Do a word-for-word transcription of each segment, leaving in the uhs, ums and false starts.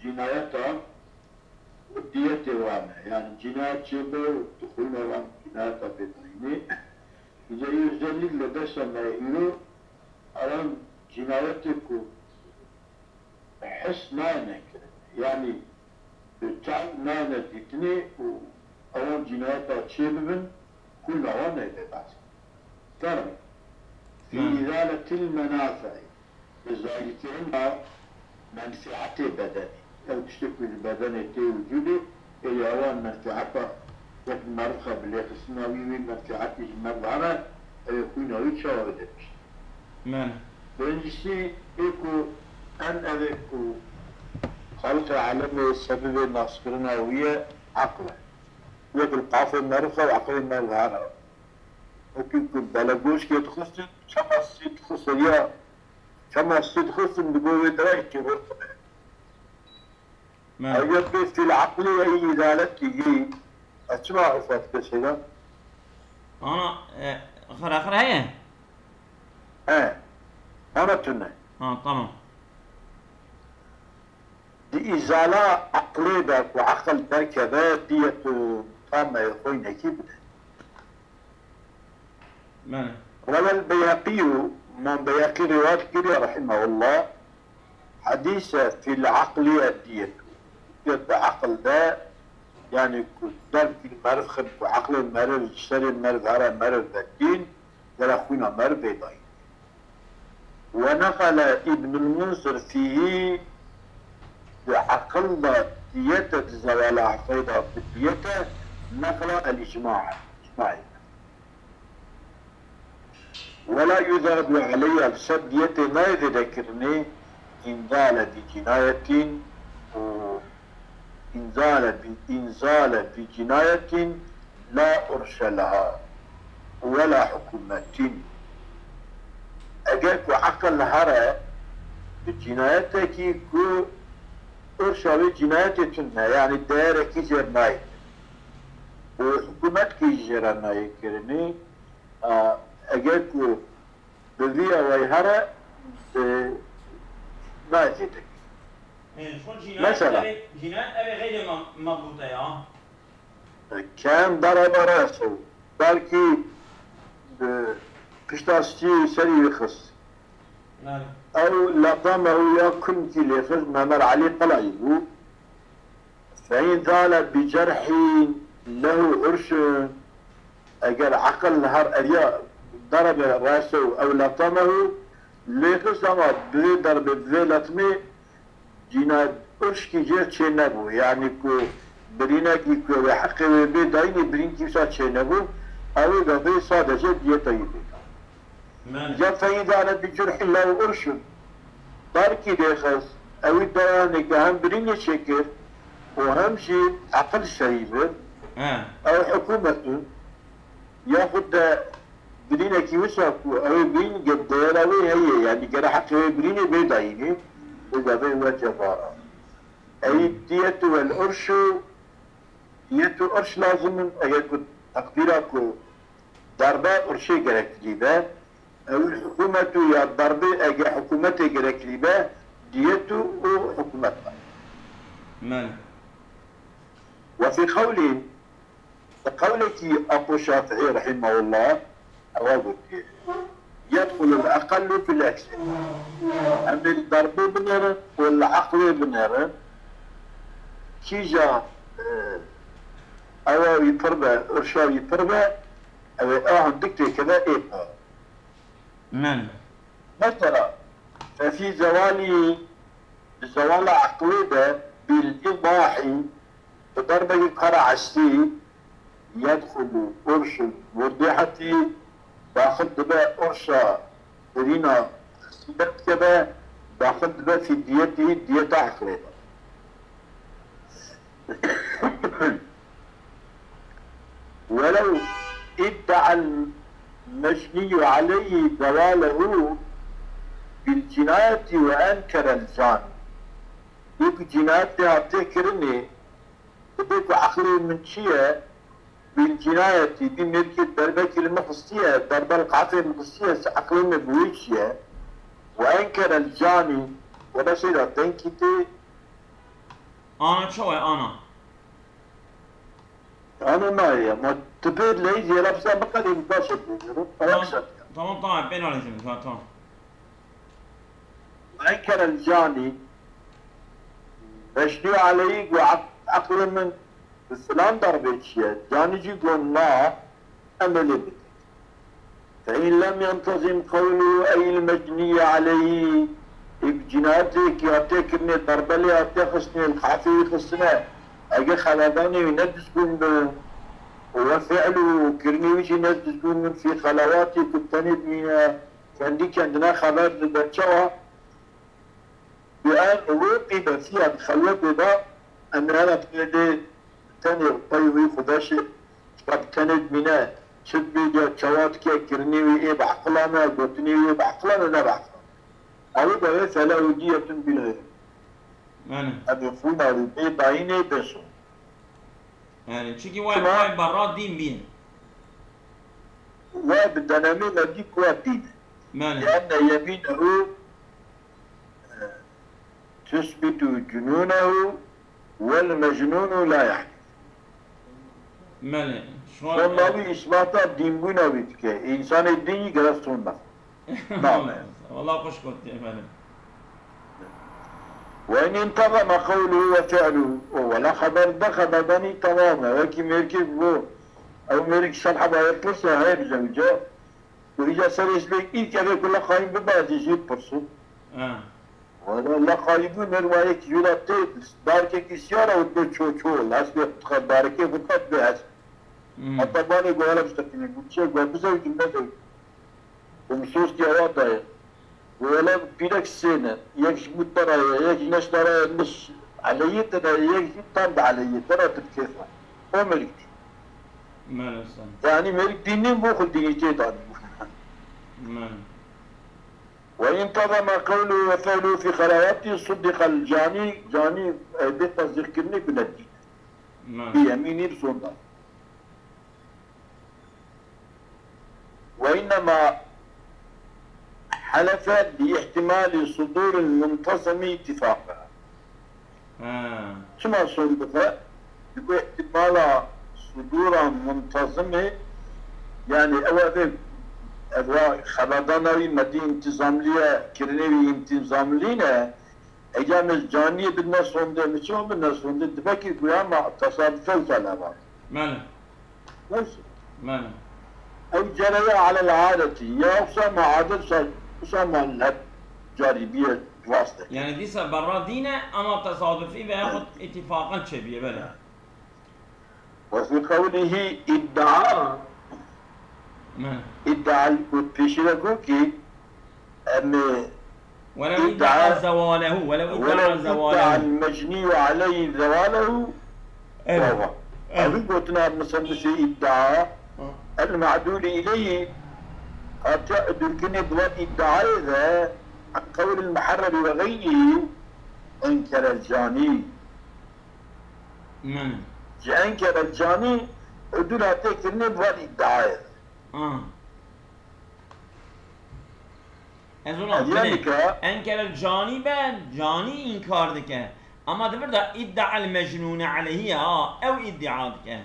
cînayeta û diyetê wan e. Yani cînayet çêbe û di xwîna wan cînayeta pê dayînê. Îca î özellikle desa me îro ewan cînayetê ku his nayne kirin. Yani bi çav nayne dîtinê û ewan cînayeta çêbibin, xwîna wan neybe behs. Kerem. Fi Hı. izaletil menafi'i. Bi zayîkirina menfiatê bedenê. Ew tiştê ku ji bedenê tê wicûdê, ê li ewan menfiata wek meriv xe bi lêxistina wî, wî menfiatî ji meriv here, ew ê xwîna wî çawa bide pişt? Mene. Birincisi, ê ku em ev ê ku xaliqê alemê sebebê naskirina wî ye, eql e. Wek li qafê meriv xe û eqlê meriv here. Wekî ku belegoşkê dixistin, çema sî dixist seriya, çema sî dixistin digo wê dirayî çêbir xwe. Mene. Eger pê fîl eqlê ye îdalet dî, ez çima îfade dike şeyda? Ana, e, xir axir heye? He. Ana tune. Ha, tamam. Di îzala eqlê de ku eql derkeve, diyet û tameyê xwe nekî bide. Mene. Welel Beyheqî û Mam Beyheqî rîwayet kiriye, rahimehullah, hedîse fîl eqlî ed diyet. Diyet bi eql de, yani ku dervkî meriv xin ku eqlê meriv ji serê meriv here meriv vedîn, gere xwîna meriv bê dayîn. Ve neqele Îbnul Munzir fîhî, di eql de diyete, di zewala eqlê de bi diyete, neqla el îcma, îcmayê. Wela yuzadu aleyha, li ser diyetê nayê zêdekirinê, inzale bi cinayetin û inzale bi, inzale bi cinayetin la urşe leha wela hukumetin. Eger ku eql here bi cinayetekî ku urşa wê cinayetê tune, yani değerekî jêr nayê û hikûmetkî jê re nayê kirinê, a, eger ku bi vî awayî here, e, nayê zêde. Ê, xwe cinayet Mesela. Ev ê, cinayet ev ê xeyrê me-, mebûte ya. Kem dara me reso, belkî, e, pişta stî serî wî xist. Belê. Ew leqemehu ya kunkî lê xist, Memer Elî Qilayî bû. Fe in zale bi cerhin lehu urşun, eger eqil her eriya darabe reso ew leqemehu lê xist, ama bi vê darbê, bi vê leqmê cîna urşkî jê çê nebû. Yani ku birînekî ku wê heqê wê bê dayînê birînkî wisa çê nebû, ew ê gavê sadece diyeta yî bê. Mene. Ya feyî dane bi curhî lew urşun. Darkî lê xist, ewî dayanê ke hem birînê çêkir û hem jî eqil serî bi. He. Ew hikûmet in. Yaxud de birînekî wisa ku ew ê birîn ge-, değera wê heye, yanî gere heqê wê birînê bê dayînê, û gavê we cevara. Ey diyetu wel urşu, diyetu urş lazim in, eger ku teqdîra ku darbe urşê gereklî be, ew hikûmetu ya darbe ege hikûmetê gereklî be, diyetu û hikûmet be. Mene. Ve fî qewlî, Bi qewlekî Apo Şafiî rahimehullah, ewa gotiye, yedxulul eqellu fil ekser. Em ê li darbê binêrin û li eqlê binêrin. Kîja, e, ewa wî pir be, irşa wî pir be, ew ê ew hindik têkeve ê be. Min. Mesela, fe fî zewalî, di zewala eqlê de, bil îdahî, bi darbekî kara estî, yedxulu urşul murdîhetî, daxil dibe urşa birîna estî derdikeve, daxil dibe fî diyetî, diyeta eqlê de. ولو ادعى المجني عليه زواله بالجناية وأنكر الجاني. Yek cinayetê hatiye kirinê, dibê ku eqlê min çi ye, bil cinayetî, bî mêrkê derbekî li min xistiye, derbe li qafê min xistiye, eqlê min bi wê çi ye? Ve enkerel canî, wela şeyda denkî tê, Ana çawa ye, ana? Ana nayê, ma tu pê dileyî jê lafza biqedî baş e. Tamam, tamam, tamam, pê nalîzim, tamam, tamam. Enkerel canî, meşnî aleyî got, eqlê min bi filan derbê çi ye? Canî jî got, na, em ê lê bikin. Fe in lem yentezim qewluhu ey il mecnî aleyhî, ê bi cînayetê ki hatiye kirinê, derbelê hatiye xistinê, li qehfê wî xistine, ege xeberdanê wî ne dizgûn bin, û we fi'luhu, kirinê wî jî ne dizgûn bin, fî xelewatî, ku tenê dimîne, kendî kendine xeber dide. Çawa? Bi en wê qîbe fiya di xelwetê de, em ê hela pê lê tenê pey wî xwedeşê, ji xwe bi tenê dimîne, çi dibê, çawa dike, kirinê wî ê bi eqila me, gotinê wî ê bi eqila me, ne bi eqila me. Ew de wê fele hudiyetun bila yevmîn. Belê. Em ê xwîna wî bê dayînê bê son. Belê. Çikî wê, wê berra dîn bîn. Wê bi denemê me dî ku wê dîn. Belê. Lianne yemînehu, e, tusbitu cununehu, wel mecnunu la yahlif. Belê. Sonda wî îsbata dînbûna wî dike. Însanê dîn jî gerek son nexwe. Name. Wala xweş gotiye, belê. Ve in intezeme qewluhu ve fi'luhu. O wela xeber de xeberdanî temam e. Wekî mêrkê ku ew mêrik sed heba yek pirse, heyr zewca. Û îca serê sibê îlk evê ku leqayî bibe, ez ê jî pirsim. Ha. Wala leqayî bû, nêr wa yek jûra tê, darkekî siyar e û tê ço ço, hespê xwe darikê xwe qet bê hesp. Hmm. Heta balê got, hele bisteqîne, got, çi, got, bizewicim, nezewicim. Û min sostiya wa daye. Got, hele pîrek sê ne, yek ji bo te re ye, yek ji neş te re ye, niş eleyê te de, yek jî tam bi eleyê te re, tu bi kêf re. O mêrik dîn. Belê, usta. Yanî mêrik dîn nîn, bo xwe dînî tê danî. Belê. Ve intezeme qewluhu ve fi'luhu fî xelewatî, suddiqel canî, canî, e, bê tesdîqkirinê ku ne dîn. Belê. Bi yemînî, bi sonda. Ve innema helefe bi ihtimali suduril muntezimi ittifaqan. Ha. Çima son dixe? Bi ihtimala sudura muntezimê, yanî ew evê, ev wa xeberdana wî me dî întîzamlî ye, kirinê wî întîzamlî ne, Eger min caniyê bidine sondê, min çima bidine sondê? Dibe ki guya ma tesadüfe wisa lava. Belê. Neyse. Belê. Ew cereya alel adeti. Ya wisa ma adet, wisa, wisa ma hep carî biye, rast e. Yani dîsa berra dîn e, ama tesadüfî veyahut ittifaqan çêbiye, belê. وفي قوله ادعى، ادعى، got pêşî ve got ki em ولو ادعى زواله، ولو ادعى زواله. المجني عليه زواله. Evet. Ev gotina musennifê iddia المعدول إليه hatiye edûrkirinê bi wan iddiayê de عن قول المحرر وغيره أنكر الجاني. Ji enker el canî, edûr hatiye kirinê bi van îddiayê. Ez ona binê. Enker el canî be, canî înkar dike. Ama di vir de iddia el mecnûne aleyhî ye, ha, ew îddia dike.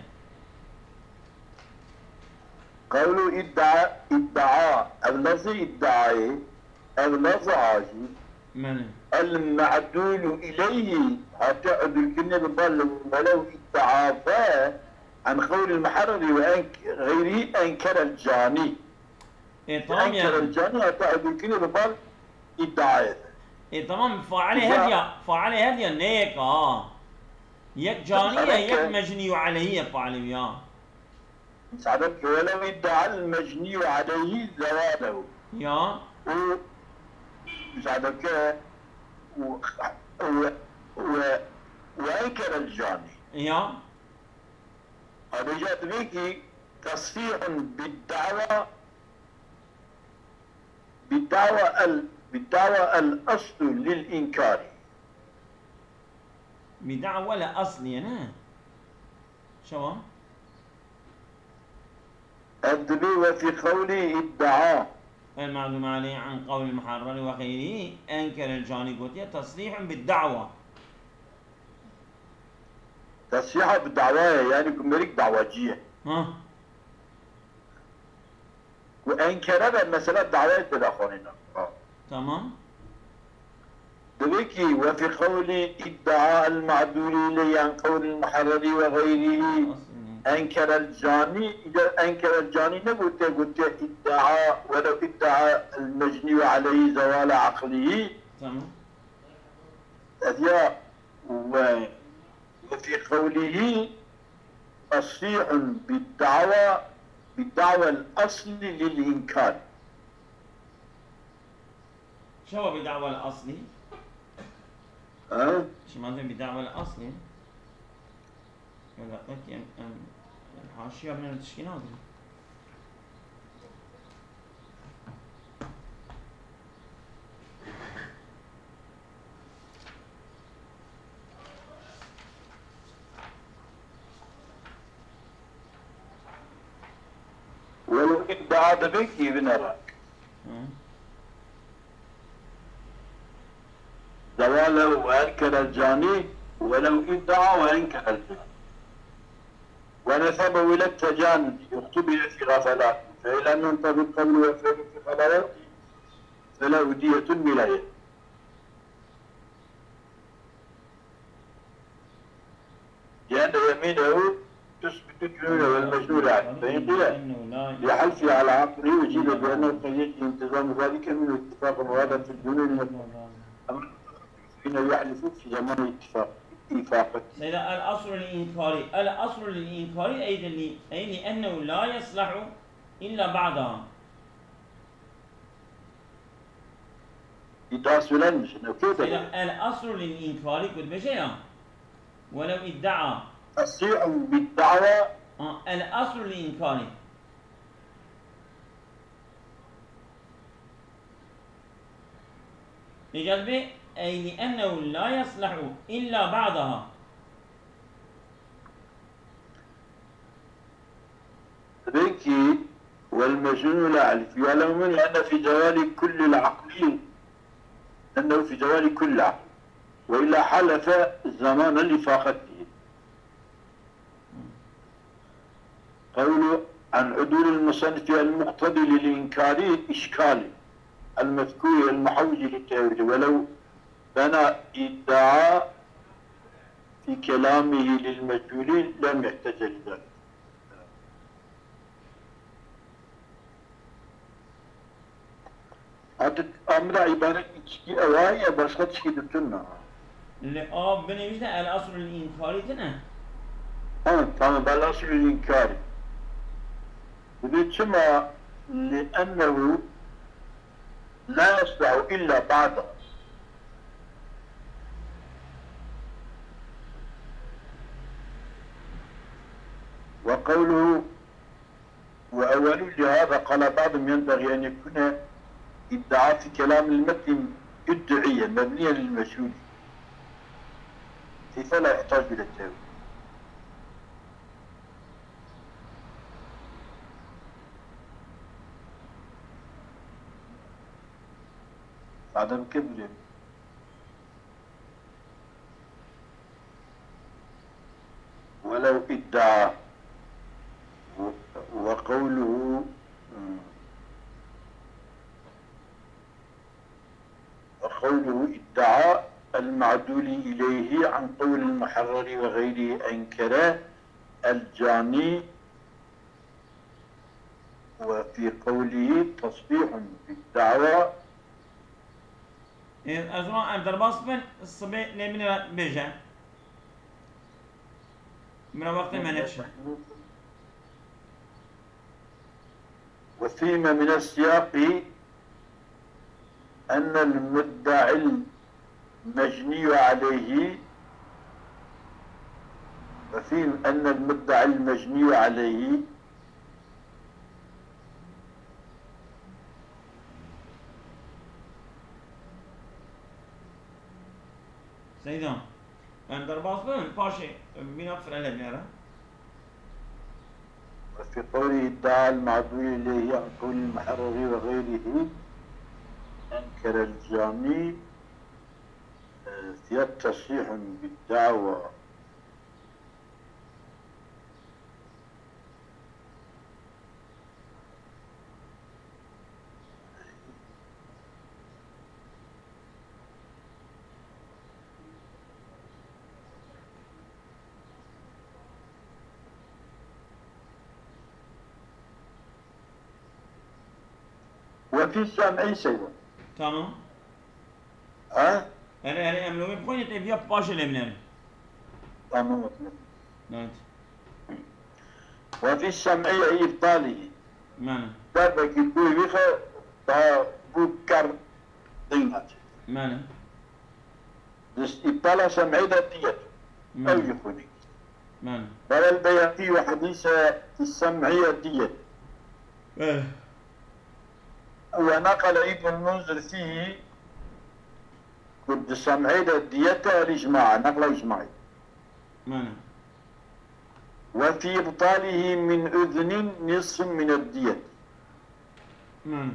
Qewlu iddia, iddia, ev lafzê iddiayê, Ev lafza jî, el me'dûlu ileyhî, hatiye edûrkirinê bi bal welew iddia be, an qewlil muharrerî ve en, xeyrî enkerel canî. E, tamam yani. Enkerel canî, hatiye edûrkirinê bi bal iddiayê de. E, tamam, failê hediya, failê hediya ne yek a. Yek canî ye, yek mecnî û aleyhî ye failê ya. Müsaade ki, welev iddia'el mecniyyu aleyhi zevalehu. Ya. Û müsaade ki, û, û, û, û enkerel cani. Ya. Ayrıca dibe ki, tasrihun bid da'wa, bid da'wa el, bid da'wa el aslu lil inkari. Bid da'wa le asliye ne? Şewa. Ev dibê wekî qewlî îddia. المعدول عليه عن قول المحرر وغيره أنكر الجاني gotiye تصريح بالدعوة. Tesrîha bi dawayê, yani ku mêrik dawacî ye. Ha. Ku enkere ve mesela dawayê tê de xwanîna. Ha. Tamam. Divê kî وفي قول ادعى المعدول إليه عن قول المحرر وغيره أنكر الجاني، îcar أنكر الجاني ne gotiye, gotiye ادعى ولو ادعى المجني عليه زوال عقله. Tamam. Ev ya, ve, وفي قوله تصريح بالدعوى، بدعوى الأصل للإنكار. Çawa بدعوى الأصل؟ Ha? Çima dê بدعوى الأصل? Belê, em, em, em haşiya bine tişkî nadin. Welo îddia dibe kî binere. Hı. زوال وأنكر الجاني ولو ادعى وأنكر الجاني ونسبه إلى التجاني اختبر في غفلاته فإن لم ينتبه قبل وفعله في خلواته فله دية ملاية. لأن يمينه تثبت الجنون والمجنون عنه، فإن قيل لحلفه على عقله أجيب بأنه قد يجري انتظام ذلك منه اتفاقا، وهذا في الجنون مطلق. أما فإنه يحلف في زمان اتفاق، إيفاقه. سيدنا، الأصل الإنكاري، الأصل الإنكاري أي ل-، أي لأنه لا يصلح إلا بعدها. Îddia söylenmiş. Ne kötü. Mesela, el aslu lil inkari ku dibêje ya. Welew iddia. Tasrîh bid da'wa. Ha, el aslu lil inkari. Îcar be, ey li ennehu la yaslahu illa ba'daha. Peki, والمجنون لا يحلف، يعلم منه أن في زوال كل العقل، أنه في زوال كل العقل، وإلا حلف زمان لفاقته. قوله عن عدول المصنف المقتضي للإنكار إشكال المذكور المحوج للتأويل، ولو بنى ادعى في كلامه للمجهول لم يحتج لذلك. Artık amra ibaret içki evaye başka çiki tutun. Li a binêvî de el aslu lil înkarî tine. Ha, tamam, el aslu lil înkarî. Dibê çima li ennehu la yaslahu illa ba'da. Ve kavluhu وأول لهذا قال بعضهم ينبغي أن يكون ادعى في كلام المتن ادعي مبنيا للمجهول، حيث لا يحتاج إلى التأويل. بعد الكبر. ولو ادعى. و-، وقوله، وقوله ادعى المعدول إليه عن قول المحرر وغيره أنكر الجاني وفي قوله تصريح بالدعوى. Ê, ez wan em derbas bin, sibê lê min re bêje. Min re wextê me nexşe. وفهم من السياق أن المدعي المجني عليه، وفهم أن المدعي المجني عليه. Seyda, em derbas bin, paşê, em bîna firele bêre. وفي قوله ادعى المعدول إليه عن قول المحرر وغيره أنكر الجاني، آه، ثياب تصريح بالدعوى. وفي السمع سيد. Tamam. Ha? Erê, erê, em lomê bixwînin, tê viya paşê lê binêrin. Tamam. Evet. وفي السمع أي إبطاله. Mene. Derbekî bû wî xe ta bû ker ding naçe. Mene. Dis îbtala sem'î de diyet. Ew Mene. jî xwînî. Mene. Belel Beyhekî ve hedîse sem'îye diyet. Eh. ونقل ابن المنذر فيه ku di sem'î de diyet e el îcma, neqla îcmaî. Mene. وفي إبطاله من أذن نصف من الدية. Mene.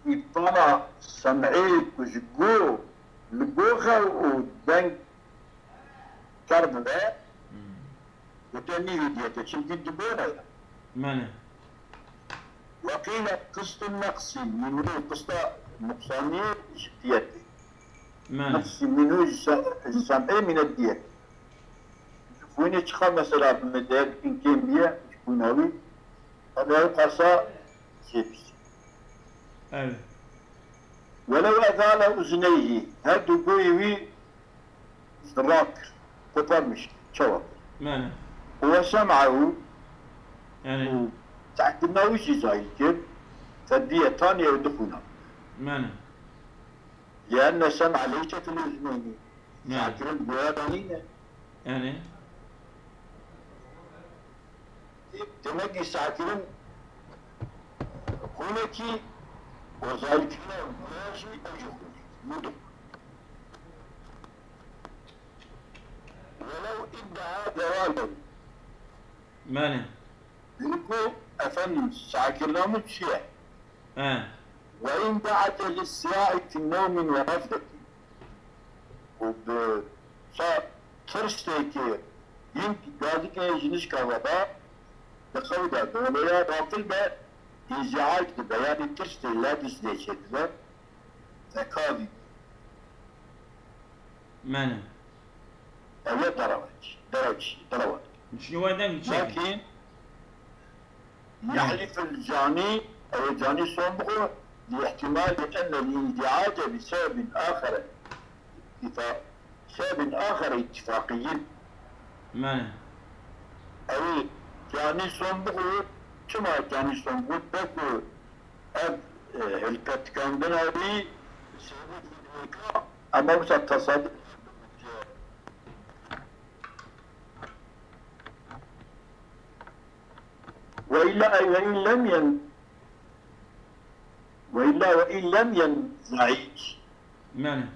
Îbtala sem'î ku ji go, li go xew û deng ker bibe, gote nîvî diyetê, çimkî dibore ye. Mene. وقيل قسط النقص منه, qista nuqsaniyê ji diyetê. Mene. Naqsî minhu ji se-, ji sem'ê mîne diyet. Ji xwînê çiqa mesela bi me değer bikin kêm biye, ji xwîna wî. Ama ew qasa zêdî. Evet. Welew ezale uzneyhî, her du goyê wî rak kir, koparmiş, çawa kir. Mene. Û we sem'ehu, Yani. û tehkirina wî jî zayîl kir, fediyetan ew du xwîna. Mene. Lienne sem'a leyse fil uzneyni. Yani. Sehkirin goya da nîne. Yani. Demek ki sehkirin xwînekî û zayîlkirina goya jî ew jî xwînekî. Muduk. Welew iddia zewalehu. Mene. Bîrku efendim, sehkirina min çi ye? He. Ve in da'ake lissira'i fi nevmin ve gafletin. Û bi sa tirsekê hîn gazikê ji nişka we da, di xew de, di weleya gafil de, înziac dibe, yanî tirsê lê dizlê çêdibe, zekavî. Mene. Ew ye dereweç, dereweç, derewat. Şiwe deng çek. Lakin, يحلف الجاني, ew canî son bixwe, لاحتمال أن الانزعاج بسبب آخر, اتفاق, سبب آخر اتفاقي. Mene. Ew canî son bixwe, çima canî son bixwe? Belku ev, e, hilqetikandina wî sebebê xwe dike, ama wisa tesaduf. وإلا أي وإن لم ين-، وإلا وإن لم ينزعج. Mene.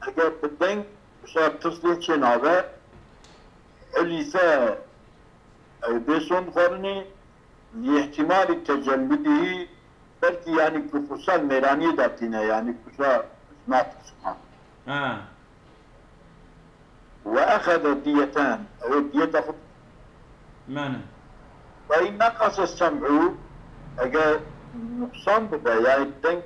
Eger bi deng wisa tirs lê çênabe, حلف, ew bê son xwarinê, لاحتمال تجلده, belkî yanî ku xwisa mêraniyê de tîne, yanî xwisa natirsin. Ha. وأخذ ديتان, ew ê diyeta xwe. Mene. وإن نقص السمع, eger nuqsan bibe, yanî deng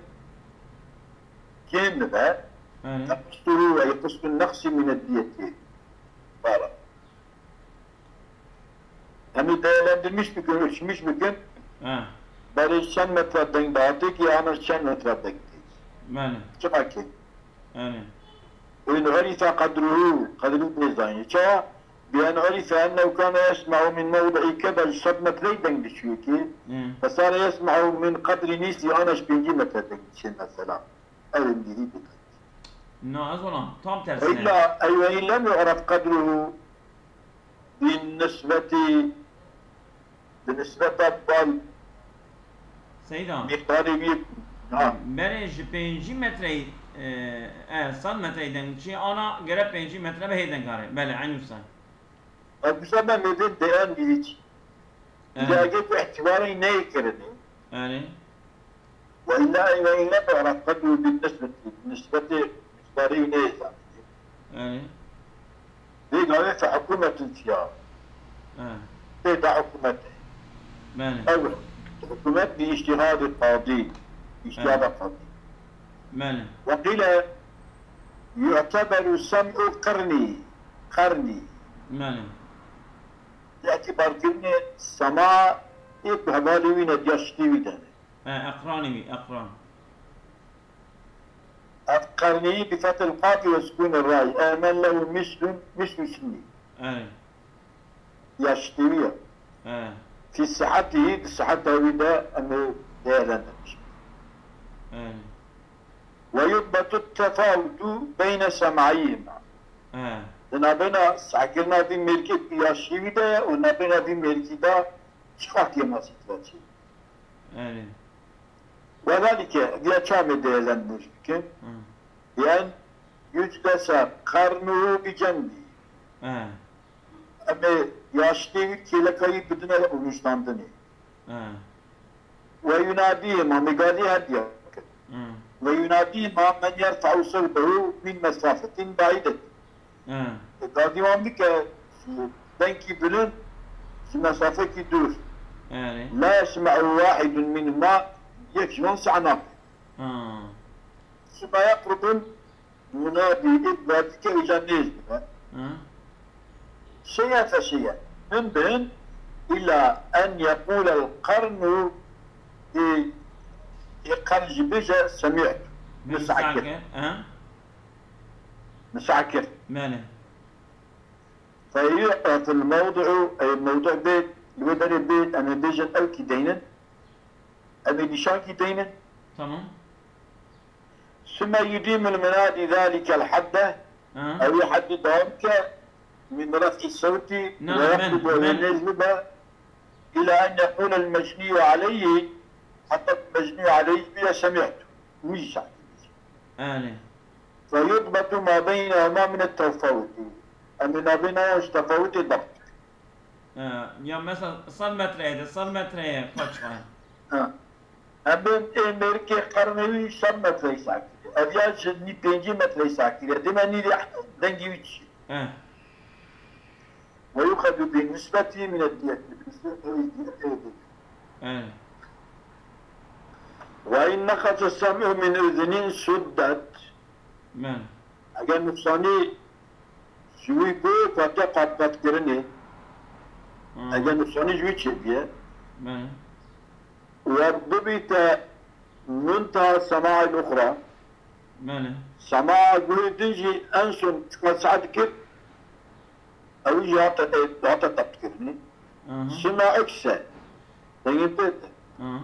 kêm bibe, Mene. تقصه أي قسط النقص من الدية. Bara. Em ê değerlendirmiş bikin, ölçmüş bikin. Ha. Berê çend metre deng dihate ki, ana çend metre deng tê. Mene. Çiqa kêm. Yani. وإن عرف قدره, qedrî nêzanî. Çawa? بأن عرف أنه كان يسمع من موضع كذا, ji sed metreyî deng diçûyê ki. Hı. فصار يسمع من قدر نصف, ana ji pêncî metre deng diçê mesela. Ew ê dîrî bike. Na, ez ona tam tersine. وإلا أي وإن لم يعرف قدره بالنسبة, bi nisbeta bal Seyda. miqdarê wî, ha. Berê ji pêncî metreyî, e, e, sed metreyî deng çi, ana gere pêncî metre be hê dengare. Belê, eynû say. Ev wisa me mêvên deyan dîrî çi. Evet. Îdagê ku îtibarê neyê kirinê. Yani. وإلا أي وإن لم يعرف قدره بالنسبة, nisbetê miqdarê wî neyê zanî. Yani. Vê gavê fe hikûmetên çiya. Ha. Tê de hikûmetê. Mene. Ew hikûmet bi îctihadê qadî. Îctihada qadî. Mene. وقيل يعتبر سمع قرني. Qernî. Mene. Îtibarkirinê sema ê ku hevalê wî ne diya şitê wî de ne. E, eqranî wî, eqran. Ev qernî bi fethil qafî ve sukûnê rayî. Emen lehu mislun, mislu sinni. Erê. Yaşlî wî ye. He. Fî sihetî, di siheta wî de em ê değerlendirmiş. Erê. Ve yudbetu tefawutu beyne sem'ayhima. He. Di navbêna sehkirina vî mêrkê û yaşlî wî de ye û navbêna vî mêrkî de çi wextî ye masî dibe çi? Erê. Ve zalike, viya çawa em ê değerlendirmiş bikin? Hı. Bi en yuclese qarnuhu bi cenbî. He. Em ê yaşlî wî kêleka wî bidine rûniştandinê. He. Ve yunadîhima, em ê gazî her diya bikin. Hı. Ve yunadîhima men yerfe'u sewtehu min mesafetin baidetin. He. E, gazî wan bike ji dengkî bilind, ji mesafekî dûr. Erê. La yesme'u wahidun minhuma, yek ji wan seh nake. Ha. Suma yeqrubul munadî, ê gazî ke îca nêz dibe. Ha. Şeye fe şeye. Hin bi hin, ila en yeqûlel qarnu, ê, ê qern jî bêje, semi'tu. Min sah kir. Min sah kir, ha. Min sah kir. Belê. Fe yu'reful mewdi'u, ey mewdi' bê, li wê derê bê, em ê bêjin ew kî deynin, em ê nîşan kî deynin. Tamam. Sümme yudîmul munadî zâlikel hadde, Ha. Ew ê heddî dewam ke, min ref'i sewtî, Na, we men, yeqrubu, ew ê men. Nêz bibe, ila en yeqûlel mecnîyu aleyhî, heta mecnîyu aleyhî bîye semi'tu. Wî jî sah kir. Erê. Feyudbetu ma beynehuma min tefawutî. Em ê navbêna wan ji tefawutê debt bikin. Ha, ya mesela sed metre ye de, sed metre ye, kaç var? Ha. Em bên ê mêrikê qernê wî sed metre îsa kiriye. Ev ya ji nî pêncî metre îsa kiriye. Dime nî dengî wî çi? He. Ve yuxedu bi nisbetî min diyet. Bi nisbetî diyetê de. He. Ve in neqese sem'u min uzunin suddet. Men. Eger nuqsanî ji wî bû, katiya qatqatkirinê. Hmm. Eger nuqsanî ji wî çêbiye. Men. Ve dubite munteha sema'il uxra. Men. Sema guhê din jî en son çiqas saet dikir, ew jî hate, hate debtkirinê. Aha. Sima ekse. Dengê pê de. Aha.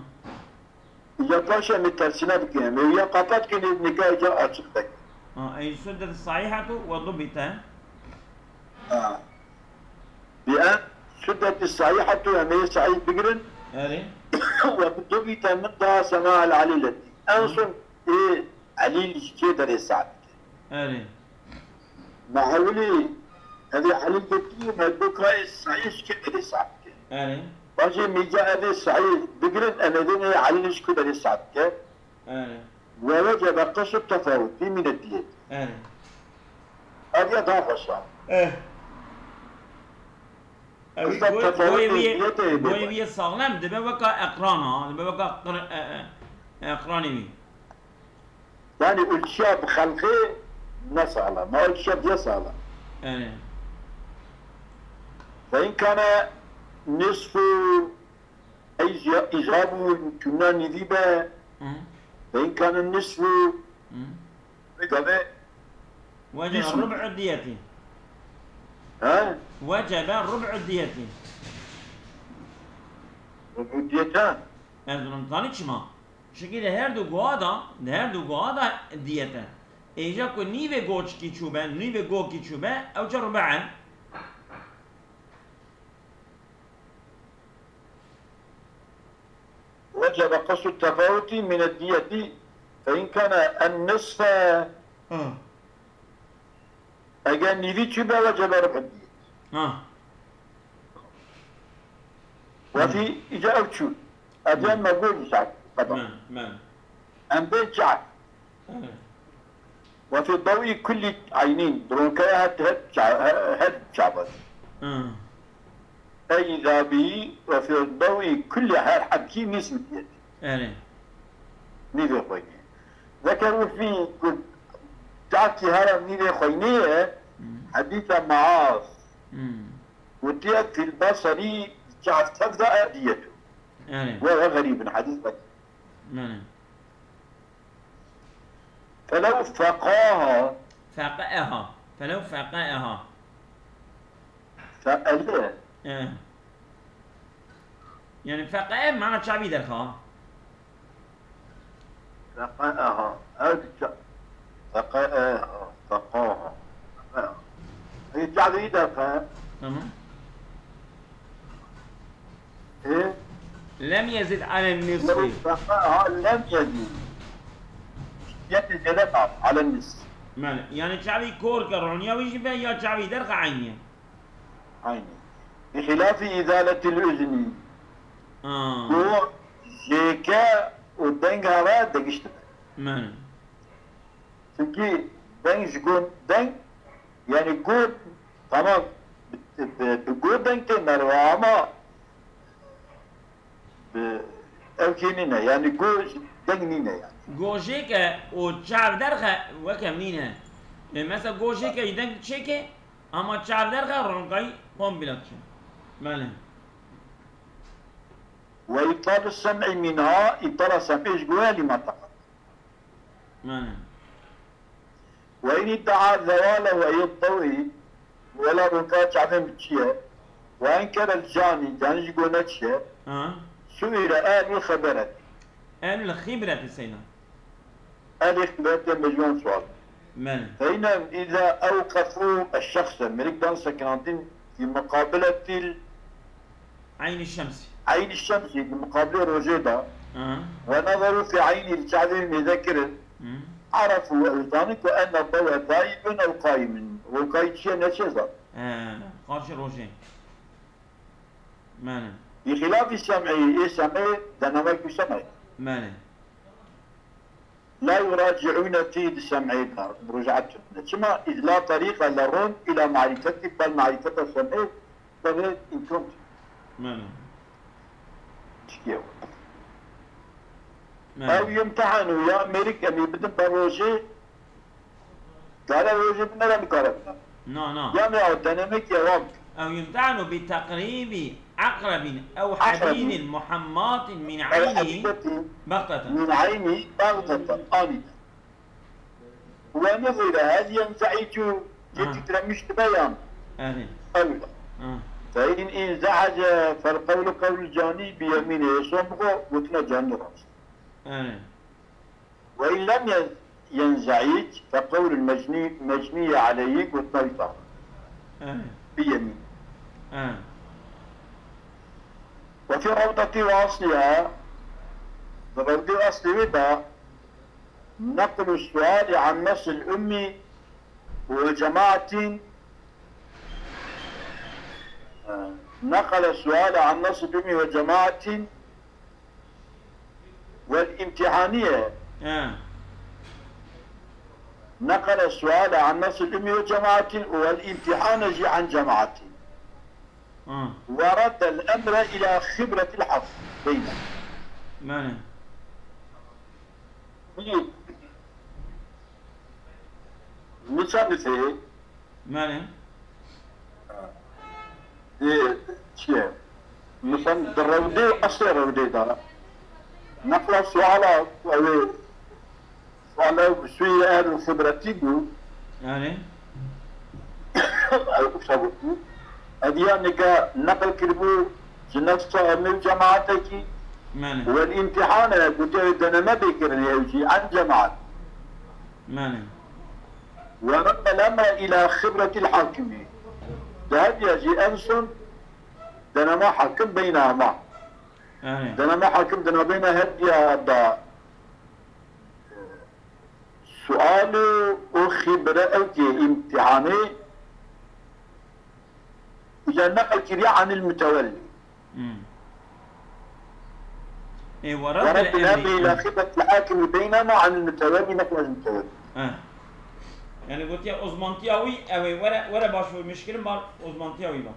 Ya paşê em ê tersine bikin. Em ê ya kapat kin, ê nika ca açık tek. Ha, ey suddet sahihatu ve dubite. Ha. Bi en suddet sahihatu em ê sahih bigirin. Erê. Ve dubite min daha sema el alileti. En son ê elîl ji kê derê sah dike. Erê. Mehewilî, evê elîl getirî, me goka sahih ji kê derê sah dike. Erê. Bacê mîca evê sahih bigirin, em ê vê elîl ji kê derê sah dike. Erê. Ve wecebe qesu tefawutî mîne diyet. Erê. Ev ya daha xweş e. Eh. Ev Qisa goy-, tefawutê goyê wî yê, diyetê goyê wî yê saxlem dibe weka eqran a, dibe weka qir-, e, e, eqranê wî. Yani ölçüye bi xelqê ne sağlam, ma ölçüye diye sağlam. Yani. Ve in kane nisfu ey ziya-, îzabu tümna nîvî be. Hı. Ve in kane nisfu Hı. Vê gavê Wecebe rub'u diyetî. He? Wecebe rub'u diyetî. Rub'u diyet ha? Ez zanî çima. Çikî di her du goa da, di her du goa da diyet e. Êja ku nîvê goçkî çûbe, nîvê gokî çûbe, ew çi rub'e. Wecebe qesu tefawutî mîne diyetî fe in kane en nisfe. Hı. Eger nîvî çûbe wecebe rub'u diyet. Ha. Wefî îca ew çû. Ev yan me got îca qedar. Men, men. Em bên çar. Hı. Ve fi dawî kulli eynin, dronkeya her, her ça-, her, her çavan. Hı. Ey zabî ve fi dawî kulli her hebkî nisf diyet. Erê. Nîvê xweynê. Zeker û fî ku çavkî hera nîvê xweynê ye, Hı. Hedîsa Muaz. Hı. Gotiye fil basarî çav tev de diyetu. Erê. Ve ve xerîb in hedîs bek. Belê. فلو فقاها. Feqeha. Felew feqeha. فأله. E. Yani feqe mana çavî derxa. فقاها. Ew ça-, فقاها. فقاها. Ew çavî derxa. Tamam. E? Lem yezid alen لو nisfi. فقاها لم يزد. Şikiyetê zêde kat. على النصف. Belê. Yani çavî kor ke roniya wî jî be ya çavî derxa aynî ye. Aynî. بخلاف إزالة الأذن. Ha. Ku jêke û deng heve degiştibe. Belê. Çünkü deng ji gon deng, yani got, tamam, bi, bi, bi got deng tê merve ama bi, ev kê nîne, yani got deng nîne yani. Gojêke û çav derxe weke nîne. E, mesela gojêke ji deng çêke ama çav derxe ronkayî komple diçe. Belê. وإبطال السمع منها إبطال السمع ji gon ya lima taqat. Belê. وإن ادعى زواله أي الضوء ولا ronka çavên bi çi ye. وأنكر الجاني, canî ji gon neçiye. Ha. سئل أهل الخبرة. Ehlul xibreti seyda. Ehlê xibretiye me ji wan sual. Belê. فإنهم إذا أوقفوا الشخص, mêrik dan sekinandin في مقابلة ال Eynî şemsî. عين الشمس, di muqabilê rojê de, Ha. ونظروا في عينه, li çavê wî mêze kirin, Hı. عرفوا, ew zanin ku أن الضوء ذاهب أو قائم, ronkayî çiye neçe zan. He, qarşî rojê. Belê. بخلاف السمع, ê semê, denemek bi semê. Belê. لا يراجعون فيه, di semê de, muracaat kirine. Çima? إذ لا طريق لهم إلى معرفته, bal marifeta semê, devê imkan Belê. çikiye. Belê. Ew yemtehenu, ya mêrik em ê bidin ber rojê, dare rojê binere nikare bine. Na, na. Ya me ew denemek ya wan. أو يمتحن بتقريب عقرب أو عقرب. حديد محماط من Ew عينه hedîdetî بغتة. Min eynî, bagdeten, anî. Ve nizîre, hel yenze'icu, Ha. titremiş dibe yan. Belê. Ewle. Ha. فإن انزعج فالقول قول الجاني بيمينه, son bixwe, gotina canî rast. Belê. وإن لم ين-، ينزعج فقول المجني، مجني عليه, gotina wî rast. Belê. Biyemîn. Ha. وفي الروضة وأصلها, di rewdê eslê wê de, نقل السؤال عن نص الأم وجماعة، نقل السؤال عن نص الأم وجماعة والامتحانية، Ha. نقل السؤال عن نص الأم وجماعة والامتحان عن جماعة. Ha. ورد الأمر إلى خبرة الحق بينهم. Belê. Musannifê, Belê. e, çi ye? Musan-, di rewdê, eslê rewdê de, neqla suala, ew ê, suala bi sûyê ehlul xibretî bû, Belê. ew qisa bû. Hediya nika neql kiribû ji nefsa me û cemaatekî. Belê. Wel îmtîhane, gotiye deneme bê kirinê ew jî, an cemaat. Belê. Werad el emre îla xibretil hakimî. Di hediya jî ev son deneme hakim beyna hema. Belê. Deneme hakim di navbeyna hediya da sual û xibre ew ki îmtîhanê îca neql kiriye anil mutewellî. Hmm. Ê, werad Werad bil bil emri îla xibretil hakimî beynema anil mutewellî neql anil mutewellî. He. Yani gotiye uzmantiya wî, ew ê were, were başvurmiş kirin, bar uzmantiya wî ba.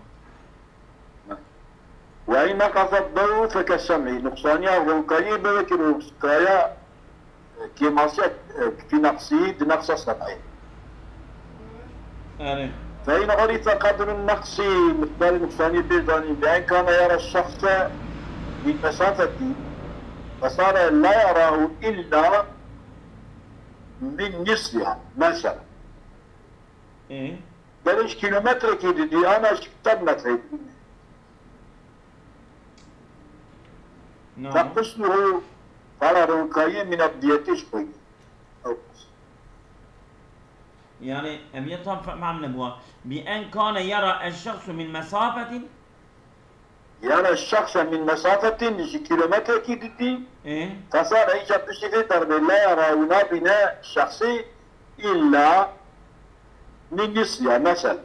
Ve in neqasa dew feke sem'î. Nuqsaniya ronkayî bevekî ronkaya kêmasiya fi neqsî di neqsa sem'î. Yani. Fe in urife qedrun neqsî, miqdarê nuqsanî pê zanîn. Ve in kana yara şexse min mesafetî. فصار لا يراه إلا من نصفها، مثلا. Ê? Gerê ji kîlometrekî didî, ana ji sed metreyê didî. Na. فقسمه، qala ronkayiyê mîna diyetê ji xwe ye. Ew qism. Yani, em ya tam fe-, fehm nebûwa. Bi en kane yera eşşexsu min mesafatin. Yera şexse min mesafatin, ji kîlometrekî didî. Ê? Fesar, îca piştî vê derbê la yera, wî nabîne şexsî illa min nisfiha, mesela.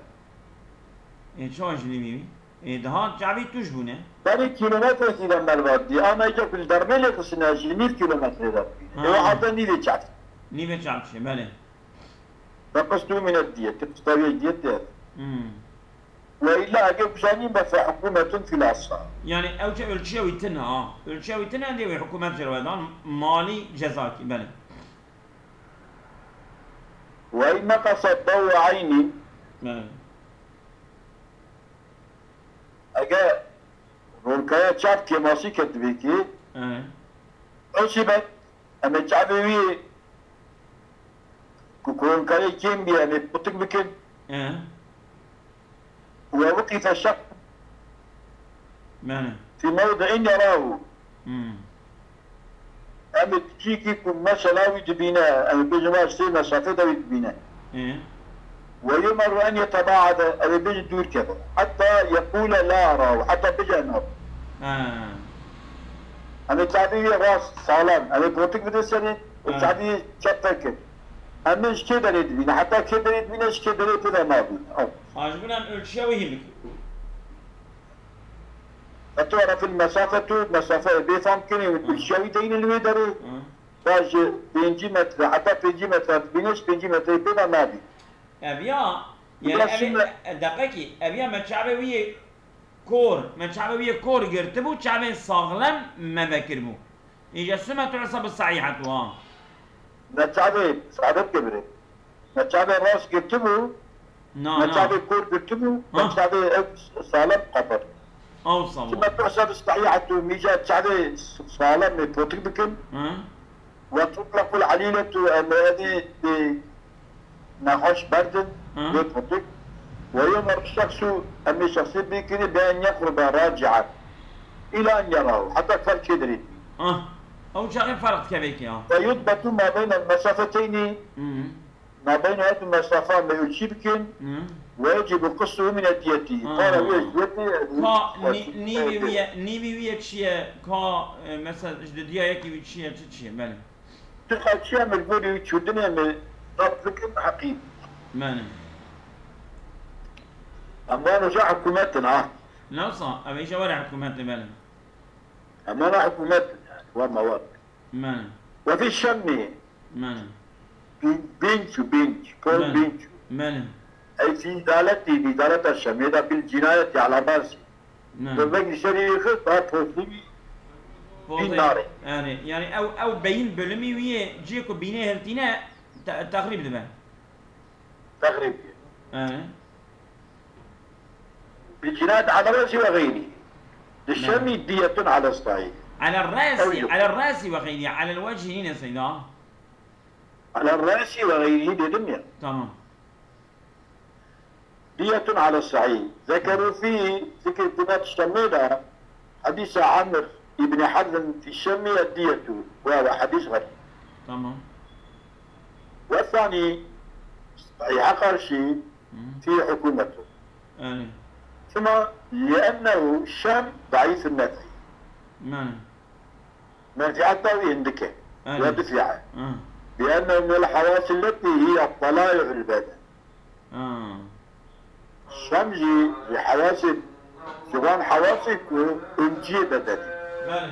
Ê, çawa ji nîvî wî? Ê, diha çavî tûj bûne. Berê kîlometrekî de merva dî. Ana îca ku li dermê lê xistine ji nîv kîlometrê de dibîne. Ha. Ê, we hate nîvê çav. Nîvê çav çi, belê. Ve qistû mine diyet. Qista wê diyet de. Hmm. Ve illa eger ku zanîn be fe hukûmetun fil asla. Yani ew çi ölçüye wî tine ha. Ölçüye wî tine dê wê hikûmet jê re dan malî cezakî, belê. Ve in neqasa dawu eynin. Belê. Eger ronkaya çav kêmasî ket divê ki, He. Ew çi be? Em ê çavê wî ku ronkayê kêm bî, em ê potik bikin. He. Ve wiqîfe şek Belê. Fi mewdi'in yerahu. Hmm. Em ê cîkî ku mesela wî dibîne, em ê bêjin vaj sê mesafê de wî dibîne. Ê. Ve yumeru en yetebaade, ew ê bêjin dûr keve. Heta yekûle la erahu, heta bêje em nabî. Ha. Em ê çavê wî rast, salam, em ê potik bidin serê, û Ha. çavê wî çep vekir. Em ê ji kê derê dibîne, heta kê derê dibîne, ji kê derê pê de nabîne. Ew. Ha, ji bin em ölçüye wî hîn bikin. Fetu'reful mesafetu, mesafeyê bê fam kirin, Hı. Ölçüya wî deynin li wê derê. Hı. Va ji pêncî metre, heta pêncî metre dibîne, ji pêncî metreyê pê ve nabî. Ev ya, yani Biraz ev, şimdi e, deqekî, ev ya me çavê wî yê kor, me çavê wî yê kor girtibû, çavên saxlem me vekiribû. Îca sime tu hesab sahîhetu ha. Me çavê, saadet kebirê. Me çavê rast girtibû, Na, me na. çavê kor girtibû, me Ha. çavê ev salem qapir. Ew salem. Sime tu hesab sahîhetu, mîca çavê salem ê potik bikin. Ha. Ve tutlaqul alîletu, em ê edî bi nexweş berdin, Hı. Vê potik. Ve yumeru şexsu, em ê şexsê bê kirî bi en yeqruba raci'an. Îla en yerahu. Heta kar çê derê. Ah. Ew çaxê ferq dikeve ki ya. Ve yudbetu ma beynel mesafeteyni. Hı. Ma beyne her du mesafa me ölçî bikin. Hı. Ve yecibu qissuhu min ediyeti. Hı. Para wê diyeti. Ka nî-, nîvî wî ye, nîvî wî ye çi ye? Ka, e, mesela ji didiya yekî wî çi ye, çi çi ye? Belê. Tu xelçiya mecbûrî wî çûdinê min zeft bikin heqî. Mene. Em wan uca hikûmet in ha. Newsa, ev îja were hikûmet in, belê. Em wana hikûmet in yani, wa mewad. Mene. Ve fî şemmî. Mene. Bin-, binç û binç, pon Mene. binç. Mene. Ey fî îdaletî, îdaleta şemmî da bil cinayetî ala rasi. Ne. Dozek ji serî wî xist, ha postî wî Pozê, nare. Yani, yani ew, ew beyin bölümî wî yê cihê ku bînê hiltîne te-, texrîb dibe. Texrîb dibe. Yani. Bi cinayet ala rasi ve xeyrî. Di Ne. şemî diyetun ala sahî. Ala rasi, Ew yok. ala rasi ve xeyrî, ala wecihî nîne seyda. Ala rasi ve xeyrî dedim ya. Tamam. Diyetun ala sahî. Zekeru fî, fikir kine şemê de, hadîsa Amr ibn Hazm fî şemî diyetu. Ve ve hadîs xerîb. Tamam. Ve sanî, sahiha karşı, Hı. fî hukûmetu. Yani. Şima, liennehu şem daîf nef'i. Yani. Menfi'eta wî hindik e. Yani. Ve difi'a. Hı. Liennehu minel havâsi lletî hiye talâi'ul beden. Ha. Şem jî ji hewasê, ji wan hewasê ku umciyê bedenê. Belê.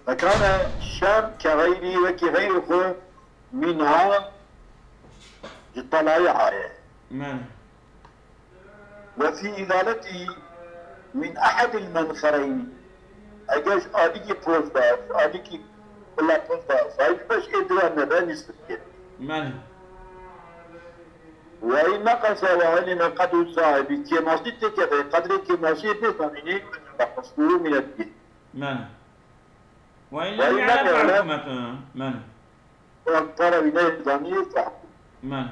Fekane şem ke xeyrî wekî xeyrê xwe mînha ji telayê aye. Belê. Ve fî îdaletî min ehedil menxereyn. Eger ji alîkî poz de, ji alîkî bila poz de, zayîf beş ê diwa nebe nîsbet kir. Belê. Ve in neqese ve ulime qedru sahibi. Kêmasî têkeve, qedrê kêmasiyê bê zanînê, ve qesûrû min eddîn. Belê. وإن لم يعلم فحكمة. من؟ Ew para wî neyê zanî fehkum. من؟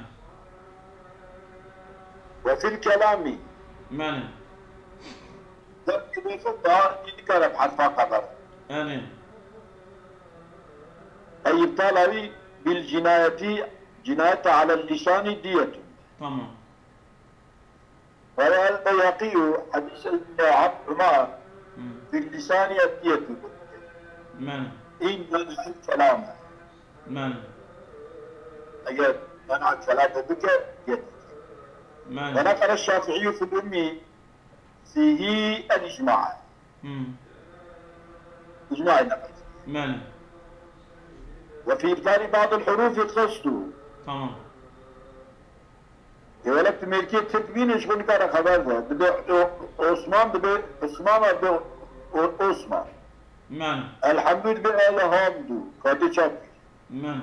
وفي الكلام. من؟ Dep kibêjin da nikare bi herfa qedar. Erê. Ey îbtala wî bil cinayetî, cinayete alel lisanî diyetun. Tamam. Ve el Beyhaqî hadîs Ibn Umar Hmm. fil lisanî diyetun. Men. İn men'el kelam. Men. Eger men'el kelam bike, diyet. Men. Ve nakale Şafii fil ummi fihi el icma. Hmm. İcma ile. Men. Ve fi ibtali ba'dil hurufi kastu. Tamam. Ê welek tu mêrkê Tirk bînî ji xwe nikare xeber de. Dibe O-, Osman dibe Osman dibe O-, Osman. Men. Elhamdu dibe Elhamdu. Katê çap. Men.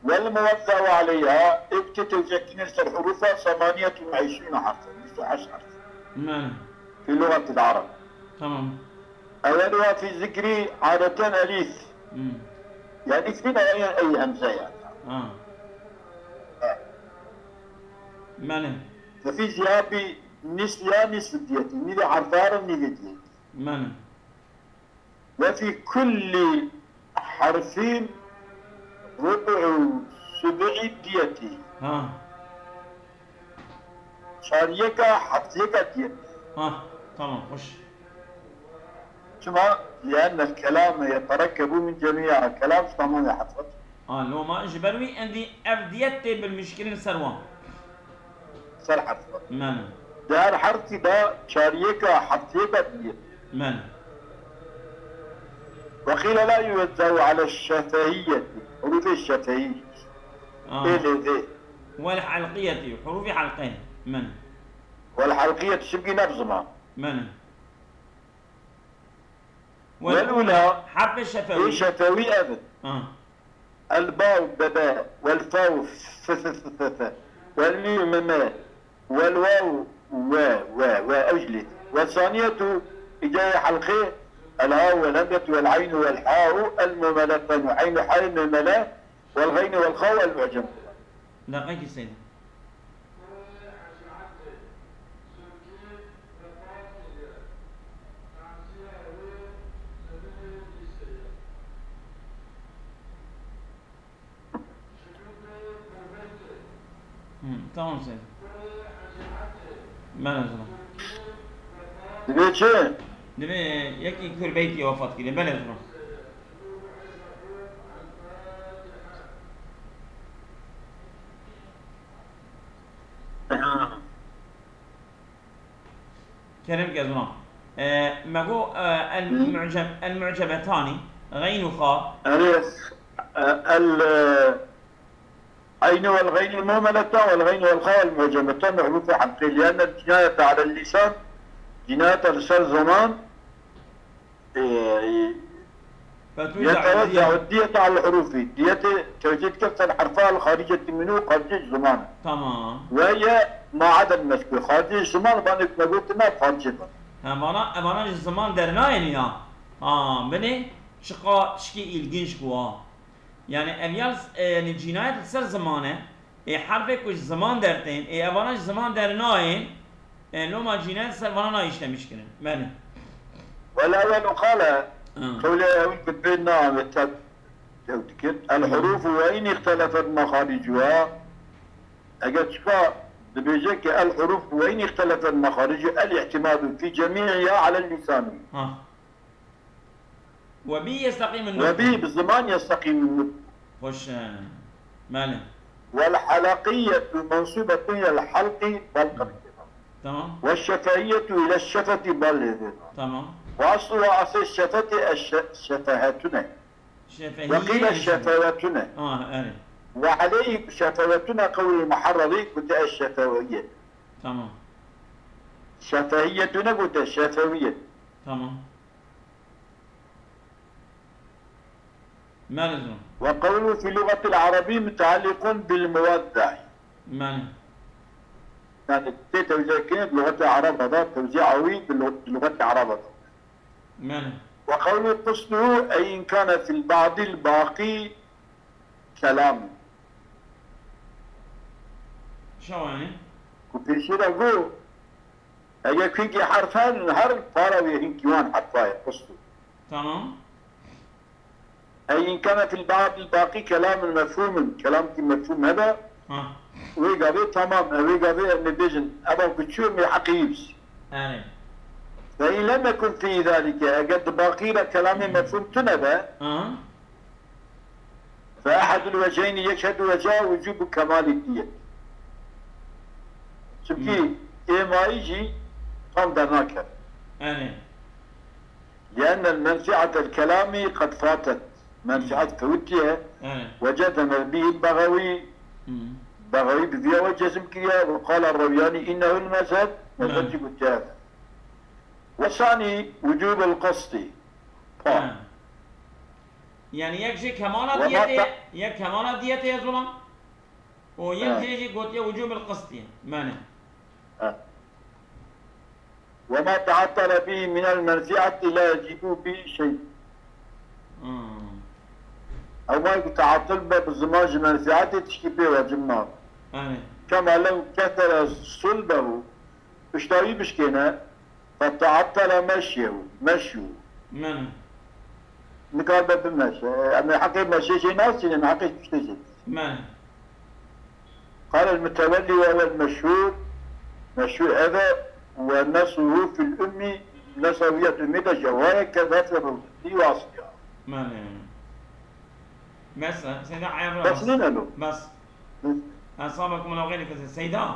Vel muwezza'u aleyha, ê ku tê tewzîhkirin ser hurufa, semaniyetun ve eşrîne harfen, bîst û heşt harf. Men. Fi lugatil arab. Tamam. Eweluha fi zikri adeten elif. Hmm. Yani ismin ey, ey hemze yani. Ha. Ha. Men. Ve fi zihabi nisliha nisf diyeti. Nîvê harfar û nîvê diyeti. Men. Ve fi kulli harfin rub'u sub'i diyeti. Ha. Çar yeka, heft yeka diyet. Ha, tamam, hoş. Çima? Li'ennel kelame yeterekkebu min cemi'a. Kelam ji tamamê harfat. Ha, loma ji ber wî endî ev diyet tê bilmişkirin ser wan. Ser harfat. Men. Di her harfî de çar yeka, heft yeka diyet. Men. Ve qîle la yuwezza'u ale şefehiyeti. Hurufê şefehî. Ah. Ê lê vê. Vel halqiyeti. Hurufê halqe. Men. Vel halqiyeti, çimkî ne bi ziman. Men. Vel ula, harfê şefewî. Ê şefewî ev in. Ah. El baw bebe, vel faw f, f, f, f, f, vel mîm me, me, vel waw we, we, we, ew jî lê. Vel saniyetu, îcayê helqê, el haw, vel hemzetu, vel eynu, vel haw, el mumeleten, eyn û hay mumele, vel geynu, vel xaw, el mu'cem. Deqekî seyda. Hmm, tamam seyda. Belê zira. Divê çi? Divê yekî Kurbeytî wefat kirî. Belê zira. Kerem ke zina. E, me got, e, el Hı. mu'cem-, el mu'cebetani, gheyn û xa. Erê, e, el, e, eyni vel gheyn el muhmeleta vel gheyn vel xa el mu'cebeta mehrufe halqê. Li'enne cinayete alel lisan, cinayete li ser zeman, e, Fetû Yetewezze'u diyete alel hurufi. Diyetê tewzî dike ser herfa el xariceti minû, xaricê ji ziman. Tamam. Ve ye ma adel mezkur. Xaricê ji ziman, banê ku me gotin ne xaricê bin. Ha, vana, evana ji ziman dernayên ya. Ha, binê çiqa tişkî îlginç bû ha. Yani ev ya, e, yani cinayet li ser ziman e. Ê herfê ku ji ziman dertên, ê evana ji ziman dernayên, ê loma cînayet ser vana nayê işlemiş kirin. Belê. Wela weno qale, Ha. qewlê ew bi pê navê te ew dikir. El hurufu ve in ihtelefet maxaricuha. Eger çiqa dibêje ki el hurufu ve in ihtelefet maxaricu el ihtimadu fi cemi'iha alel lisani. Ha. Ve bi yesteqîm Ve bi bi ziman yesteqîm. Xoş e. Belê. Vel halaqiyyetu mensubetun ilel halqi bal qirî. Tamam. Ve şefehiyyetu ile şefeti bal lê. Tamam. Ve aslu ve asê şefeti eşşe-, şefehetune. Şefehiyye Ve qîle eşşe- şefevetune. Ha, erê. Ve aleyhi şefevetune qewlul muharreri kute eşşefeviyye. Tamam. Şefehiyyetune gote, şefeviyye. Tamam. Belê zina. Ve qewlu fi lugatil arabi mutealliqun bil muwezza'i. Belê. Yani tê tewzî kirin, lugatê araba da, tewzîa wî bi lu-, bi lugatê araba da. Belê. وقوله قصده أي إن كان في البعض الباقي كلام. Şawanê. Ku pêşî de got, eger ku hinkî herf herin, her para wê hinkî wan herfa ye, qist û. Tamam. أي إن كان في البعض الباقي كلام مفهوم، kelamkî mefhûm hebe, Ha. wê gavê tamam e, wê gavê em ê bêjin, eva ku çû em ê heqî bîs. Erê. فإن لم يكن في ذلك، eger di baqî de kelamê mefhûm tune be, Ha. فأحد الوجهين، yek her du weca, وجوب كمال الدية. Çimkî êmayî jî tam dernakeve. Erê. لأن المنفعة الكلام قد فاتت. Menfiat fewitiye. Erê. وجزم به البغوي. Hı. Bexewî bi viya we cezm kiriye. وقال الروياني إنه المذهب. Mezheb jî gotiye. والثاني وجوب القسط. Pa. Ha. Yani yek jê kemala Ve diyetê, hatta- yek kemala diyetê ye zolam. O yek Ha. jê jî gotiye وجوب القسط ye. Mane. Ha. وما تعطل به من المنفعة لا يجب به شيء. Hmm. Ew ma ku teatil be bi ziman ji menfiatê tişkî pê wecib nabe. Erê. كما لو كسر صلبه، pişta wî bişkêne, فتعطل مشيه، مشيه. Mane. Nikaribe bimeşe. Em ê heqê meşê jê nasînin, heqê piştê jê. Mane. قال المتولي وهو المشهور، meşhûr ev e, ونصه في الأم، nesê wî ya di umê de jî ew e, كذا في الروضة، wî asî ya. Mane. Bes, Seyda Ayra. Bes nîne lo. Bes. Esabakum Allah xeyr kesin. Seyda.